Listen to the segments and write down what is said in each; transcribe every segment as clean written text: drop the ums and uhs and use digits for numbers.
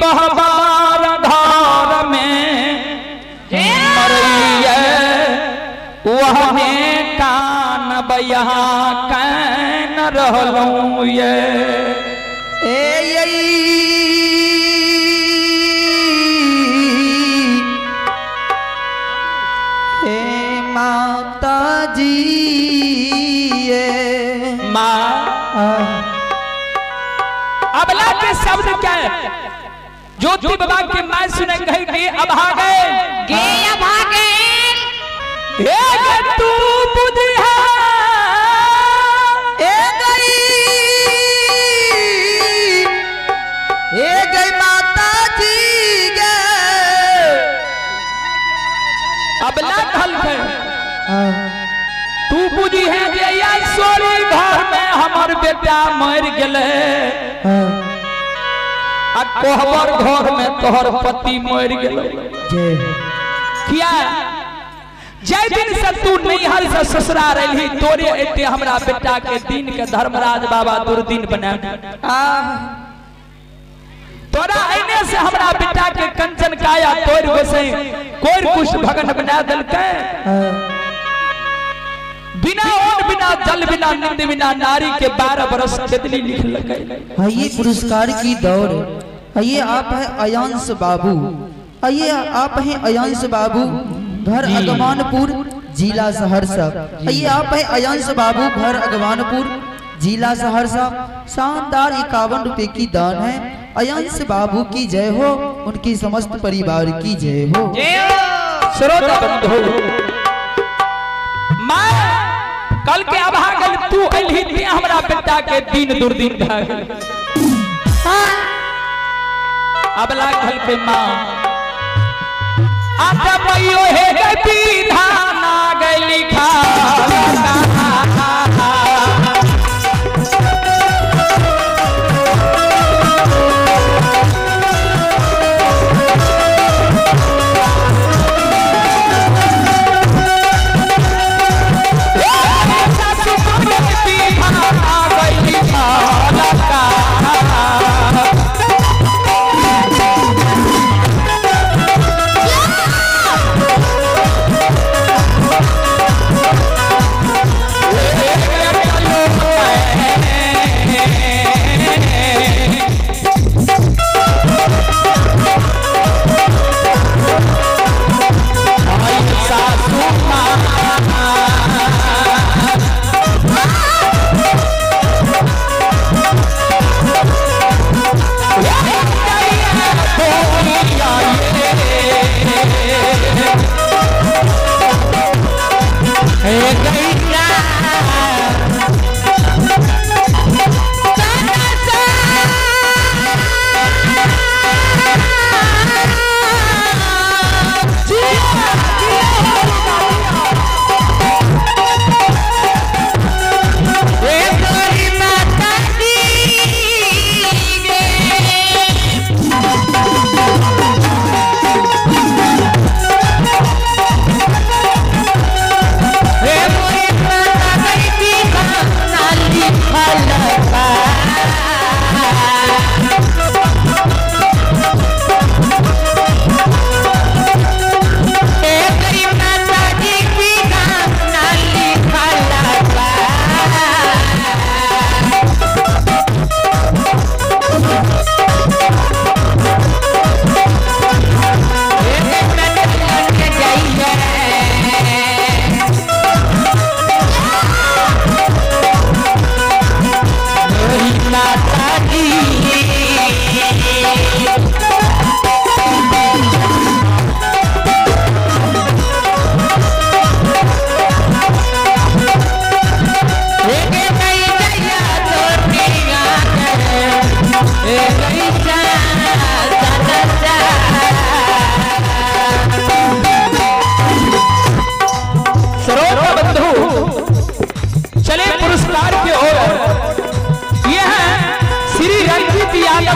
कहबार घर में मरैया वहने कान बया can रहलौं ये ए माता जी ये माँ। अबला के शब्द क्या है? ज्योति बाबा के मां सुने कही गे अभागे गे अभागे ए तू बुझिया ए गई माता जी गे। अबला कहल के तू बुझी है जे या सोरी घर में हमर बेटा मर गेले आ कोहबर घर में तोहर पति मर गेले। किया जय दिन से तू नैहर से ससुरा रही तोरे एते हमरा बेटा के दिन के धर्मराज बाबा दुर्दिन बना तोरा एने से हमरा बेटा के कंचन काया तोड़ गोसै कोई कुछ भगन बना देलकै। बिना ओन बिना जल बिना निंद बिना नारी के 12 बरस खेदली लिख लगे। ये पुरस्कार की दौड़। ये आप है अयांश बाबू, ये आप हैं अयांश बाबू घर अगवानपुर जिला सहरसा। ये आप है अयांश बाबू घर अगवानपुर जिला सहरसा। शानदार 51 रुपए की दान है। अयांश बाबू की जय हो, उनकी समस्त परिवार की जय हो। श्रोता बंधु मां कल के अभागल तू अइलही ते हमरा बेटा के दिन दुर्दिन भए गेल। अबला कल के मां आटा मइयो हे गई विधाना गई लिखा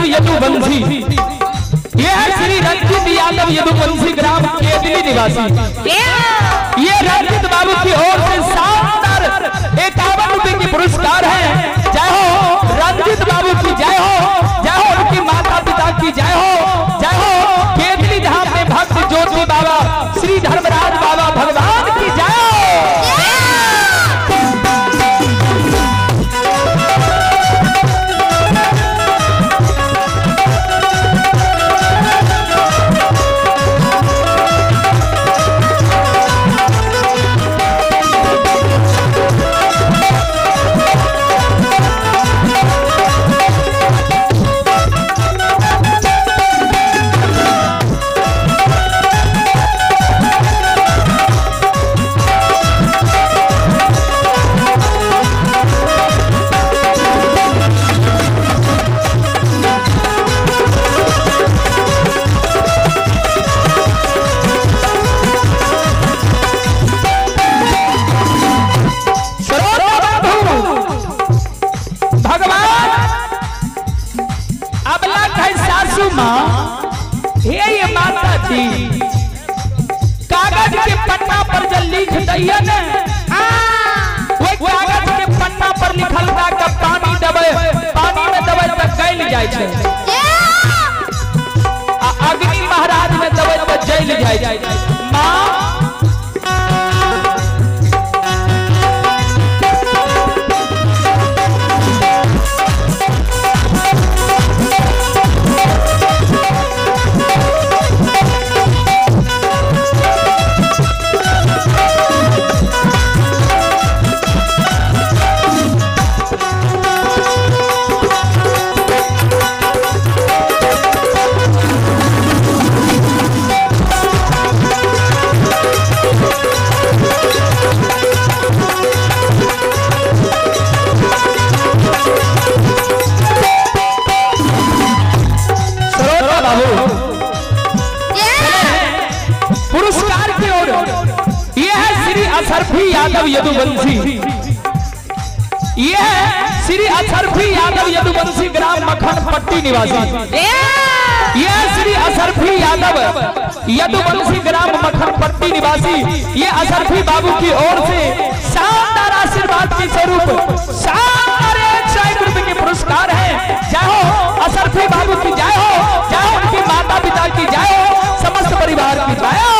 यदुवंशी, ये है श्री रंजित यादव यदुवंशी ग्राम केदली निवासी। ये रंजित बाबू की ओर से शानदार 51 रुपए की पुरस्कार है। जय हो रंजित बाबू की जय हो, जय हो उनकी माता पिता की जय हो। छी कागज के पन्ना पर जब लिख दैया ने ओइ कागज के पन्ना पर लिखल बा के पानी देबै पानी में देबै त गल जाय छै आ अग्नि महाराज में देबै त जल जाय छै। मां पुरस्कार की ओर यह है श्री अशरफी यादव यदुवंशी, यह है श्री अशरफी यादव यदुवंशी ग्राम मखन पट्टी निवासी, यह श्री अशरफी यादव यदुवंशी ग्राम मखन पट्टी निवासी, ये अशरफी बाबू की ओर से शानदार आशीर्वाद के स्वरूप शानदार 101 रुपए के पुरस्कार है। जय हो अशरफी बाबू की जय हो, जय हो उनके माता पिता की जय हो, समस्त परिवार की जय हो।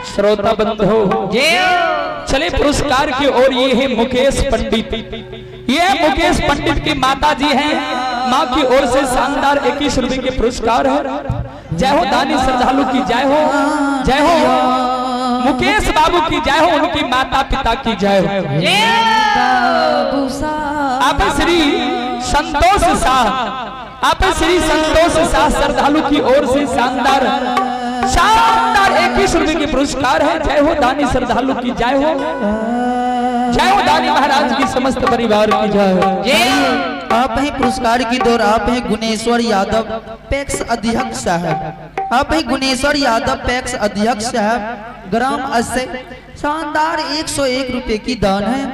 श्रोता बंधु चले पुरस्कार की ओर। ये है मुकेश पंडित, ये है मुकेश पंडित की माता जी हैं, माँ की ओर से शानदार 21 रुपए के पुरस्कार है। जय हो दानी श्रद्धालु की जय हो, जय हो मुकेश बाबू की जय हो, उनकी माता पिता की जय हो। आप श्री संतोष शाह, आप श्री संतोष शाह श्रद्धालु की ओर से शानदार शानदार 21 रुपए के पुरस्कार है। जय हो दानी श्रद्धालु की जय हो, जय हो दानी महाराज की समस्त परिवार की जय हो। आप हैं पुरस्कार की दौर, आप हैं गुणेश्वर यादव पैक्स अध्यक्ष साहब, आप हैं गुणेश्वर यादव पैक्स अध्यक्ष साहब ग्राम से शानदार 101 रुपए की दान है।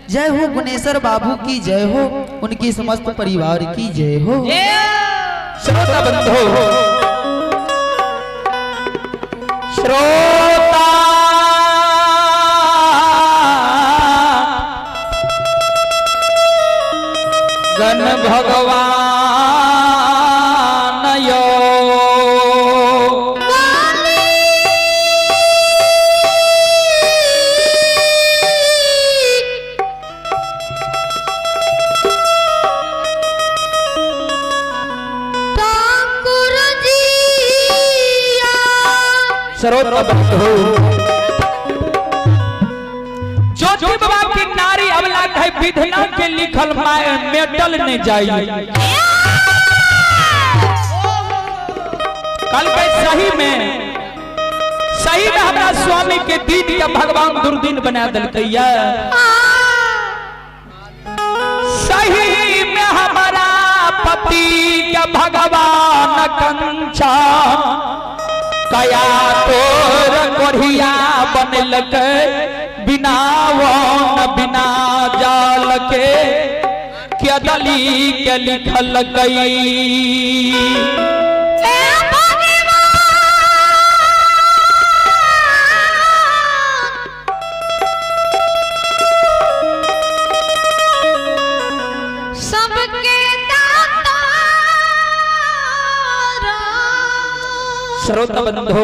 जय हो गुणेश्वर बाबू की जय हो, उनकी समस्त परिवार की जय हो। श्रोता बंधु श्रोता गण भगवान यो श्रोता बंधु ज्योति बाबा की नारी अबला कहे विधना के लिखल my metal नहीं जाई। कल के सही में हमरा स्वामी के दीन के भगवान दुर्दिन बना दिलकैया। सही में हमारा पति के भगवान कंचा कया तोर कोढ़िया बनलक बिना वन बिना जाल के केदली के लिखल गई। श्रोता बंधु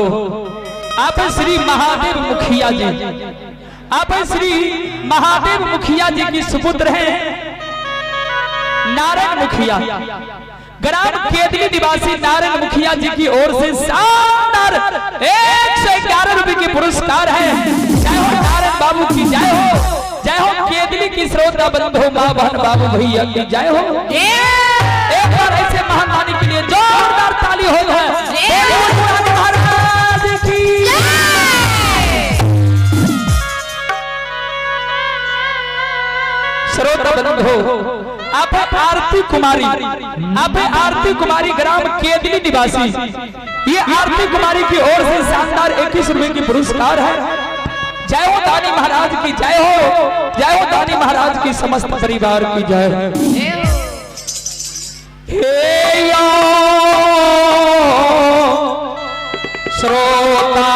आप श्री महादेव मुखिया जी, आप श्री महादेव मुखिया जी की सुपुत्र हैं नारायण मुखिया, ग्राम केदली निवासी नारायण मुखिया जी की ओर से शानदार शानदार 111 रुपए की पुरस्कार है। जय हो नारायण बाबू की जय हो, जय हो केदली की श्रोता बंधु माँ बहन बाबू भैया की जय हो। एक बार ऐसे महान दानी के लिए जोरदार ताली हो जाए। महाराज की श्रोता बंधु, आप है आरती कुमारी, आप है आरती कुमारी ग्राम केदली निवासी। ये आरती कुमारी की ओर से शानदार 21 रुपए की पुरस्कार है। जय हो दानी महाराज की जय हो, जय हो दानी महाराज की समस्त परिवार की जय हो। हे यो श्रोता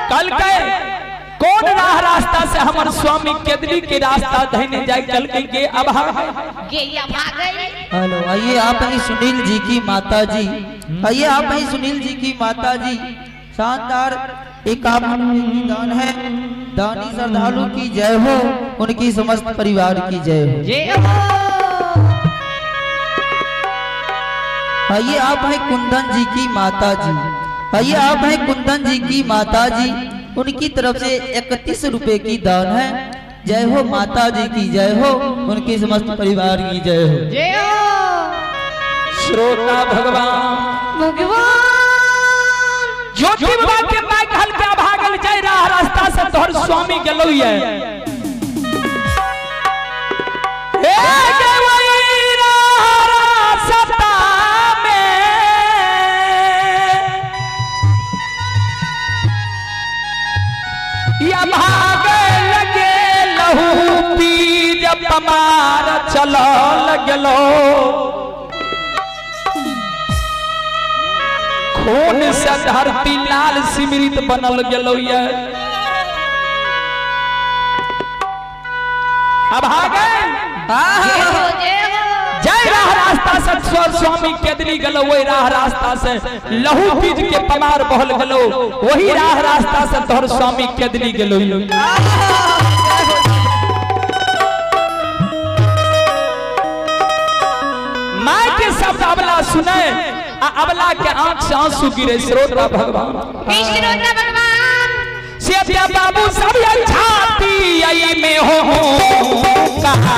कल के कौन राह रास्ता से हमारे स्वामी केदली के रास्ता धने जाए कल के अब हेलो। आइए आप हैं सुनील जी की माता जी, आइए आप हैं सुनील जी की माता जी। शानदार 51 की दान है। दानी श्रद्धालु की जय हो, उनकी समस्त परिवार की जय हो। आइए आप हैं कुंदन जी की माता जी, आइए आप हैं कुंदन जी की माता जी। उनकी तरफ से 31 रुपए की दान है। जय हो माता जी की जय हो, उनकी समस्त परिवार की जय हो। जय हो श्रोता भगवान भगवान ज्योति बाबा के माइक हल्का भागल जाय राह रास्ता से तोहर स्वामी गेलौ ये। हे गवई राह रास्ता में या भागे लगे लहू पी जब पमार चला लगलो खून से धरती लाल सिमरित बनल गेलो ये। अब भागे जय राह रास्ता से स्वामी केदली गलो वही राह रास्ता से लहू पीज के पमार बहल गलो वही राह रास्ता से तोहर स्वामी केदली गलो। मां के शब्द अबला सुने आ अबला के आंख से आंसू गिरे। श्रोता भगवान श्रोता भगवान सीता बाबू सब छाती आई में हो कहा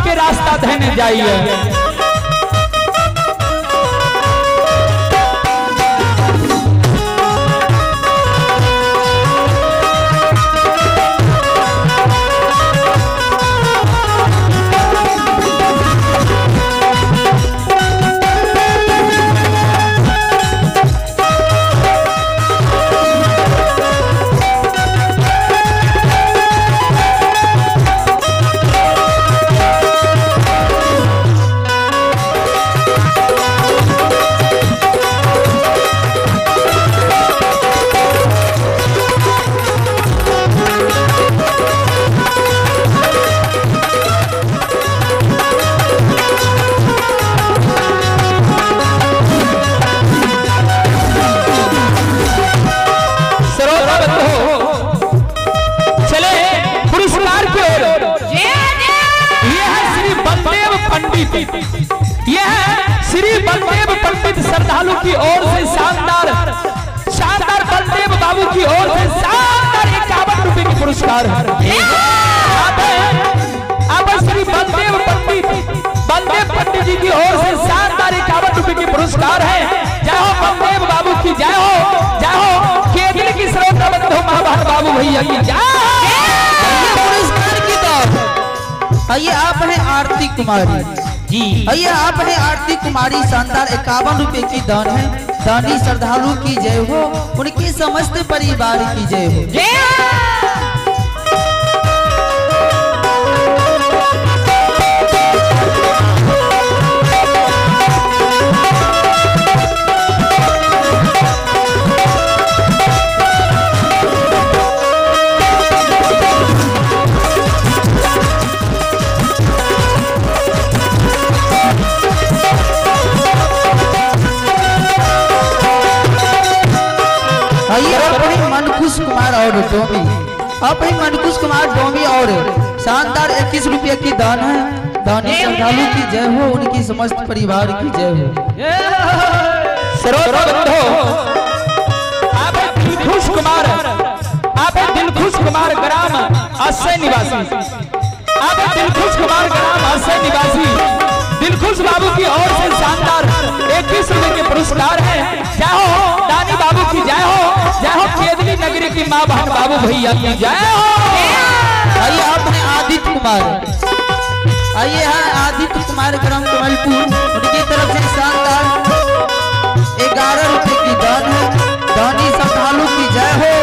के रास्ता धने जाइए। यह है श्री बलदेव पंडित श्रद्धालु की ओर से शानदार शानदार बलदेव बाबू की ओर से शानदार 51 रुपए के पुरस्कार है। आप श्री बलदेव पंडित जी की ओर से शानदार 51 रुपए के पुरस्कार है। जय हो बलदेव बाबू की जय हो, जय हो केतली की श्रोता बंधु महाभारत बाबू भैया की जय। पुरस्कार की तो आइए आप हैं आरती कुमारी जी, आइए आप हैं आरती कुमारी, शानदार 51 रुपए की दान है। दानी श्रद्धालु की जय हो, उनके समस्त परिवार की जय हो। मनकुश कुमार और डोमी, आप ही मनकुश कुमार डोमी और शानदार 21 रुपये की दान है। दानी श्रद्धालु की जय हो, उनकी समस्त परिवार की जय हो। श्रोता बंधु, आप दिलखुश कुमार, आप दिलखुश कुमार ग्राम अस्सय निवासी, आप दिलखुश कुमार ग्राम अस्सय निवासी दिलखुश बाबू की ओर से शानदार 21 रुपए के पुरस्कार है। जय हो दानी बाबू की जय हो, जय हो केदली नगरी की माँ बहन बाबू भैया की जय हो। आइए आपने आदित्य कुमार, आइए है आदित्य कुमार ग्राम कमलपुर, उनकी तरफ से शानदार 11 रुपए की दान है। दानी श्रद्धालु की जय हो,